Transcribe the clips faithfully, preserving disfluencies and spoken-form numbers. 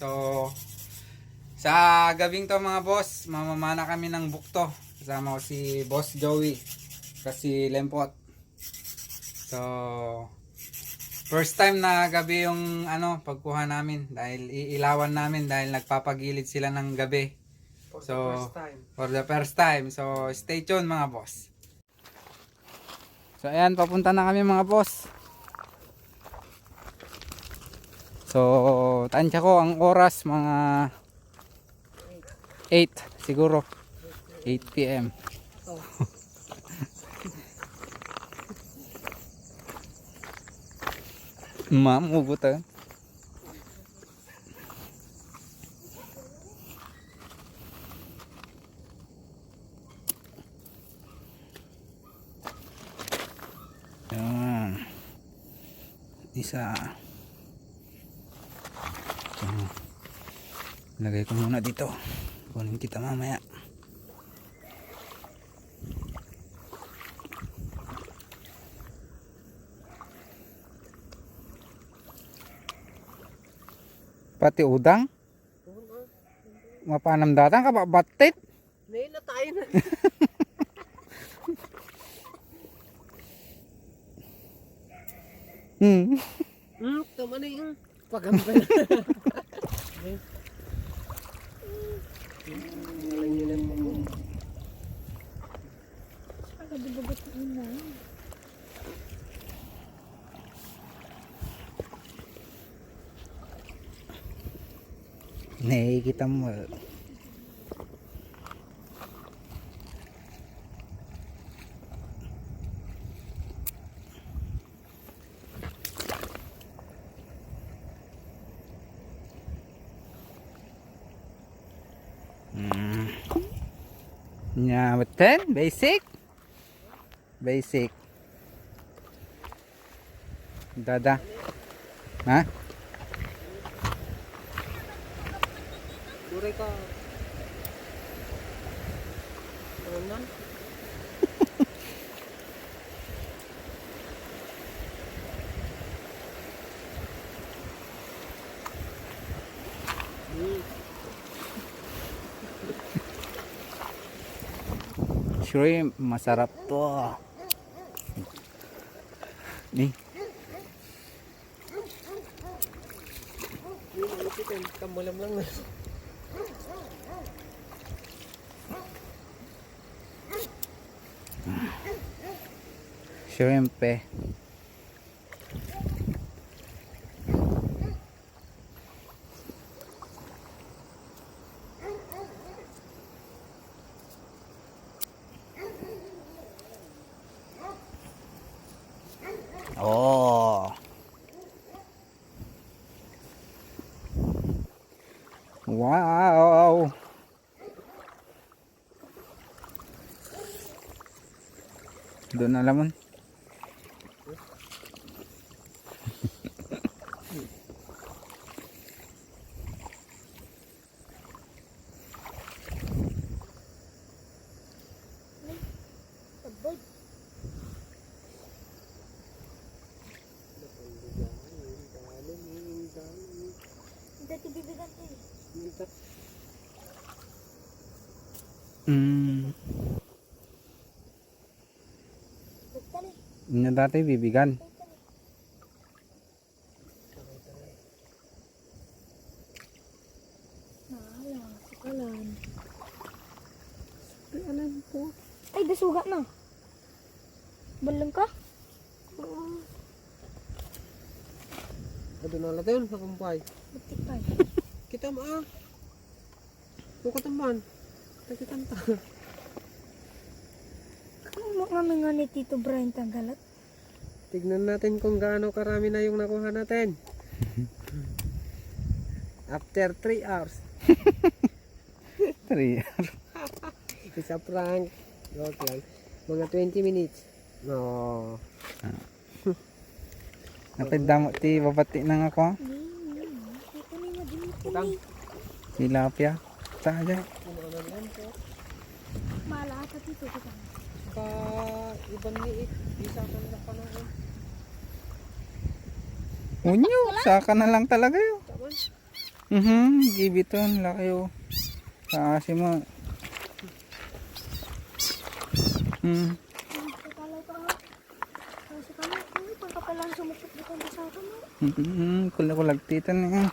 So, sa gabing to, mga boss, mamamana kami ng bukto. Kasama ko si Boss Joey, kasi Lempot. So, first time na gabi yung, ano, pagkuha namin dahil iilawan namin dahil nagpapagilid sila ng gabi. For the So, first time. for the first time. So, stay tuned, mga boss. So, ayan, papunta na kami, mga boss. So, tansya ko ang oras, mga eight siguro. Eight p m. Oh. Mamugot, ah. Yan. Isa. So, lagay ko muna dito. Kunin kita mamaya. Pati udang? Mapanam datang ka ba battit? Nay, natayo na. Hmm. Hmm, tama na yung pagambal. Ang ganda ba ito na? Nakikita mo. Hmm. Nya, beten, basic. Basic. Dada. Ha? Duray ka. Ano man? Shrimp, masarap to. Ni. Yung mga ipitan, kamulam lang na. Shrimp eh. Oh. Wow. Doon na lamon. Abay. Dati bibigan ko eh. Mm. Nya dati bibigan. Naalala, sikalan. Ay, alam ko. Ay, dasuga na. Ballang ka? Oo. Ado na lang tayo, nakumpay. Batik pa eh. Kita mo ah. Buka tamban. Tagitan ta. Ano mo nga nga ni Tito Brian Tanggalat? Tignan natin kung gaano karami na yung nakuha natin. After three hours. Three hours. Isa prank. Joke lang. Mga twenty minutes. No. Ah. Napindamo ti babati na nga ko. Ito ni madin ito Utang. Ni. Tilapia. Tayo. Mala ata dito kita. Pa iban ni it. Isa ka na panoon. Unyo, saka na lang talaga yun. Taman. Mhm, gibiton, laki, oh. Taas mo. Hmm. Ang sakalaw pa, oh. Ang sakalaw, ano, pagkapalang sumukot dito ang basata mo? Hmm, kulag-kulag titan, eh.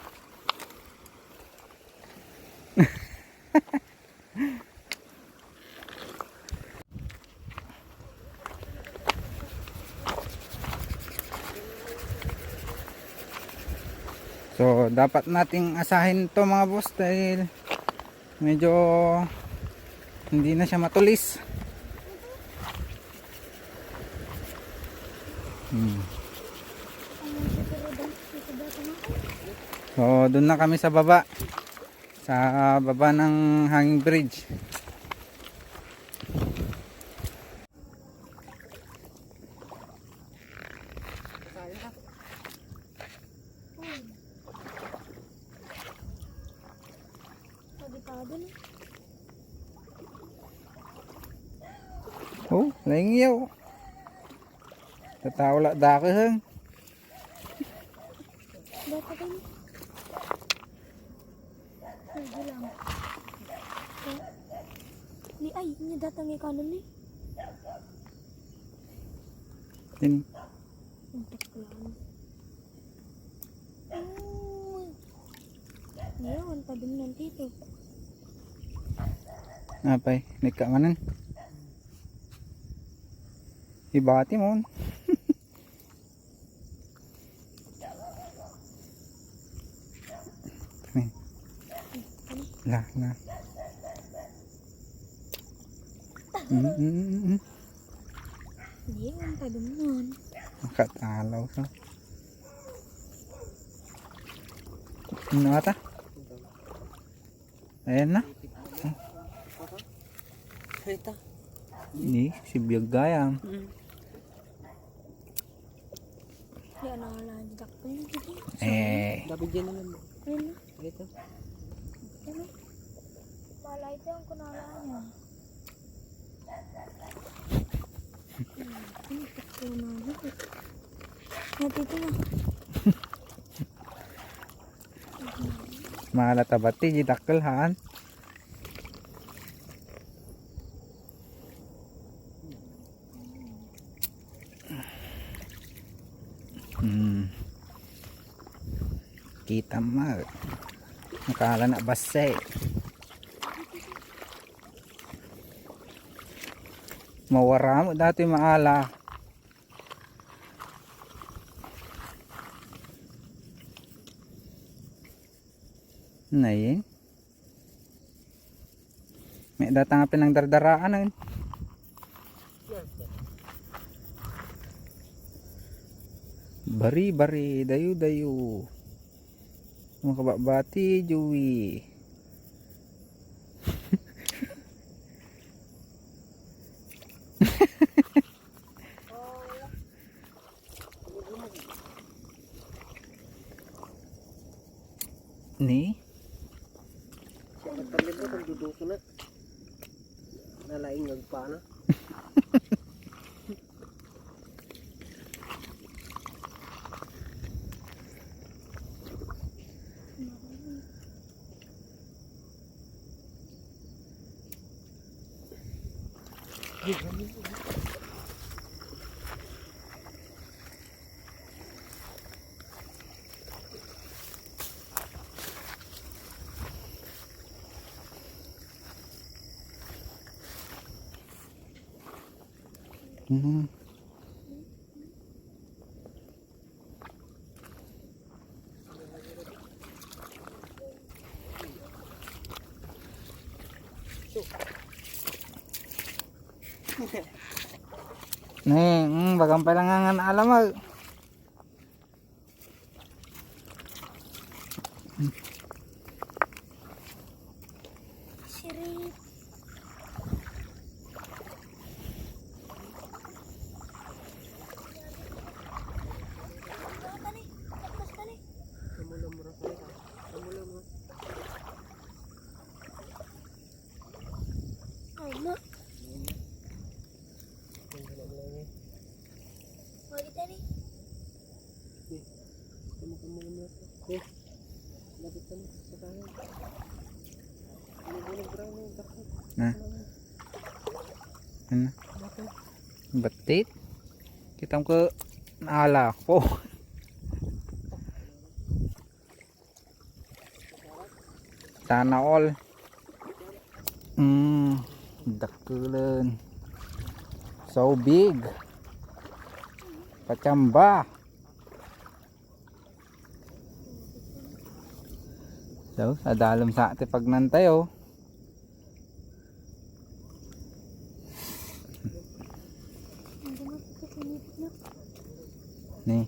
So, dapat nating asahin to, mga boss, dahil medyo hindi na siya matulis. Hmm. So, doon na kami sa baba. Sa baba ng hanging bridge. Delikado na. Oh, naingiyaw. Tatawa la dakeheng. Dapat ini. Pwede lang. Ni ay, ini datang ikanon ni. Ini. Untak lang. Oh. Ngayon, tabi na dito. Apay, nika manen. Ibati mo. La, la. Mm, mm, mm, mm. Hindi, ang tabi mo. Makatalaw ka. Ano ata? Ayan na. Ito. Ni, si Biyag Gayam. Mm. Yan ang ala ni Dakpin. Eh. Dapat dyan naman. Ayun na. Ito. Ano? Malay ko ang kunala niya. Ay, takbo na. Natito na. Maala ta bati, di dakkel, haan. Hmm. Kita mo. Nakala na base. Mawara mo dati maala. Nayin. May datang nga pinangdardaraan, eh. Bari-bari, dayo-dayo. Makababati, Joey. Ni? Siya, nagpalibot ang duduso na. Nalaing ngagpana. Mhm. Ni, mm, bagan pa lang nga alam mo. Sirit. Tani, tapos tani. Kamulo mo, Rafael, ah. Kamulo mo. Ama. Ang gila mo lang, eh. Pwede tani. Eh, kamu, kamu, kamu. Eh. Na. Ano? Batit? Kita mo ko naala po. Sana all. Mm, dakulan. So big. Pachamba. So, adalom sa ti pagnantayo. Ni.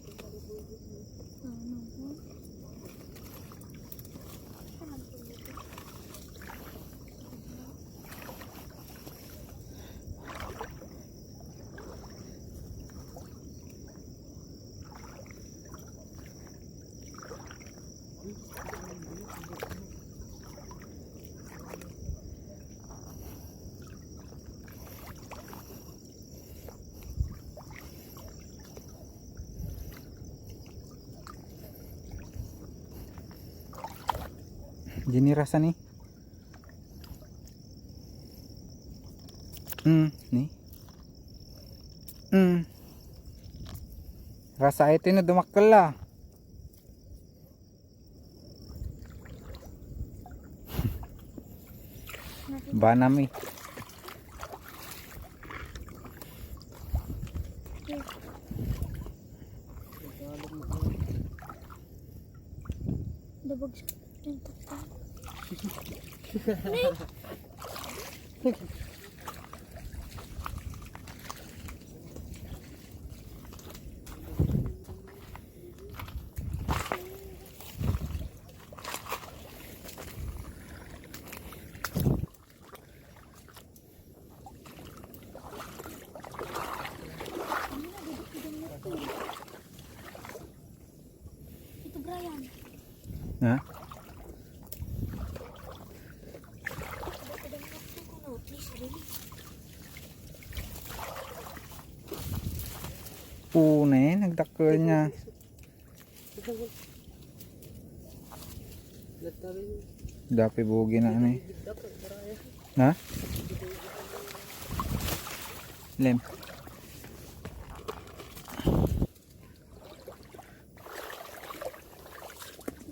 Dinirasa ni. Hmm, ni. Hmm. Rasa ito na dumakkel la. Banami. Dabag sa pinto. Ito, Brian. Ha? Pune, nagdakkel niya. Dapi bugi na ni. Ha? Lem.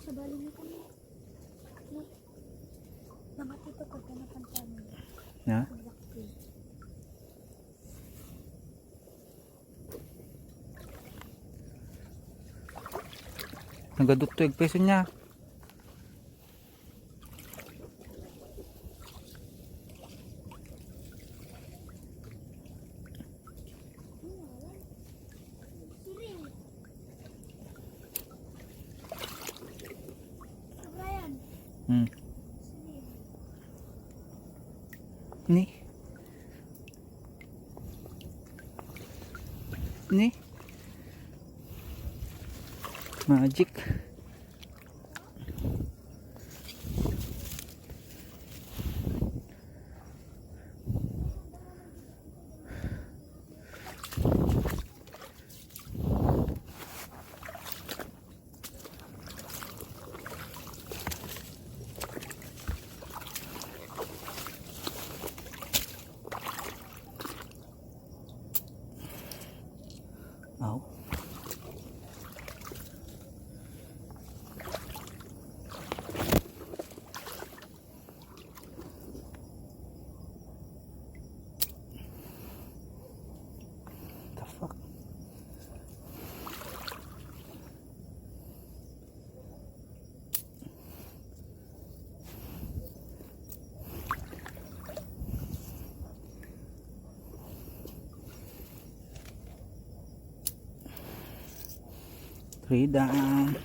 Sa bali niya kami. Namatito ko na pantanan. Ha? Nagadutto yung peso niya. Hmm. Ni. Ni. Magic. Aw. The fuck? Three down.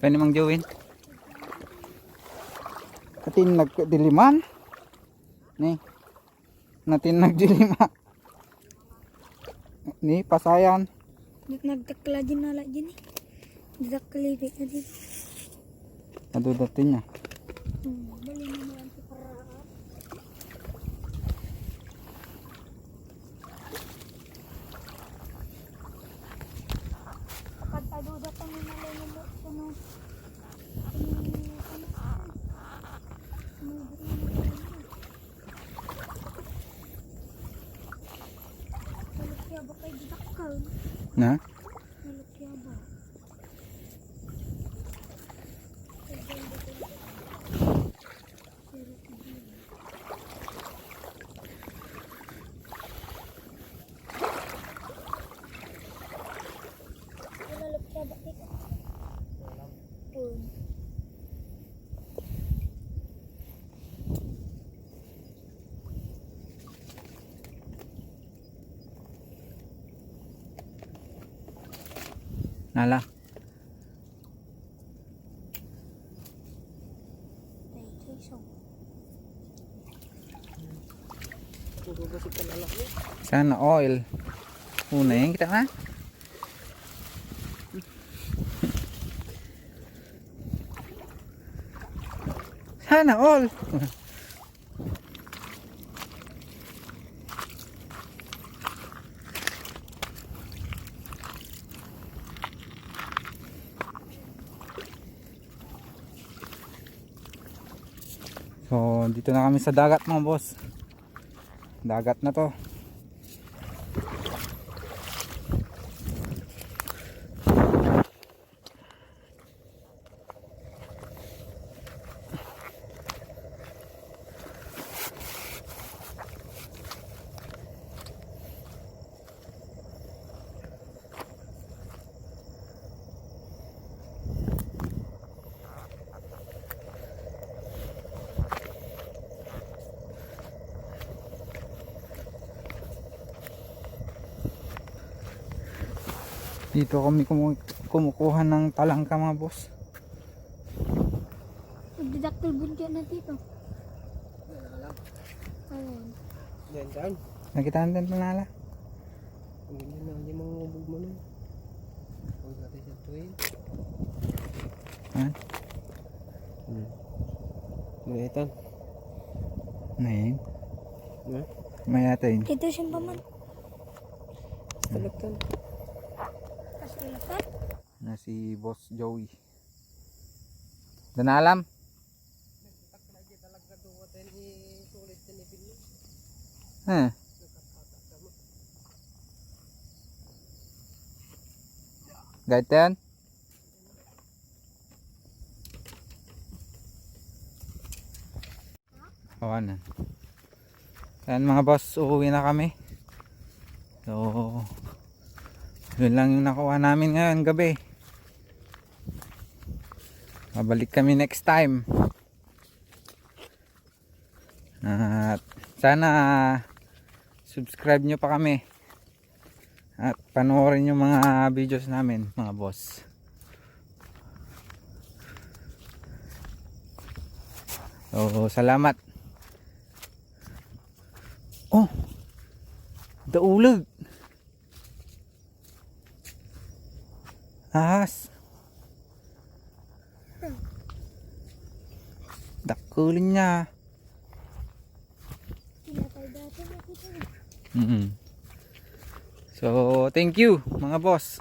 Kani Mang Jowin? Atin nagdiliman. Ni. Natin nagdilima. Ni pasayan. Nagtakla din na lang din eh. Nagtakla na din. Adu dati niya. Hmm, bali na naman sa para. Pag adu dati na lang yung ano. Ano, ano, ano, ano, Nalukya ba kay didakkel? Na? Nalukya ba? Nalukya ba kita? Pun. Nala. Sana all. Una yan, kita na. Sana all. So, dito na kami sa dagat, mga boss. Dagat na to. Dito kami kumu-, kumukuha ng talangka, mga boss. Magdidakkel bunga na dito. Ayan. Yan, dyan. Nakita natin ito, Nala? Ang ganda na, yung mga ubog mo na. Huwag natin siya tuwin. Ha? Hmm. May itan. Ngayon? Ha? May atin. Ito siyang paman. Talagtan. Pas talagtan? Na si Boss Joey. Danalam? Ha? Gaitan? Awanan. Ayan, mga boss, uuwi na kami. So, yun lang yung nakuha namin ngayon gabi. Mabalik kami next time. At sana subscribe nyo pa kami. At panoorin yung mga videos namin, mga boss. So, salamat. Oh, daulag. Ahas. Dakkel niya. Tinapay dati nakita mo. Mm. So, thank you, mga boss.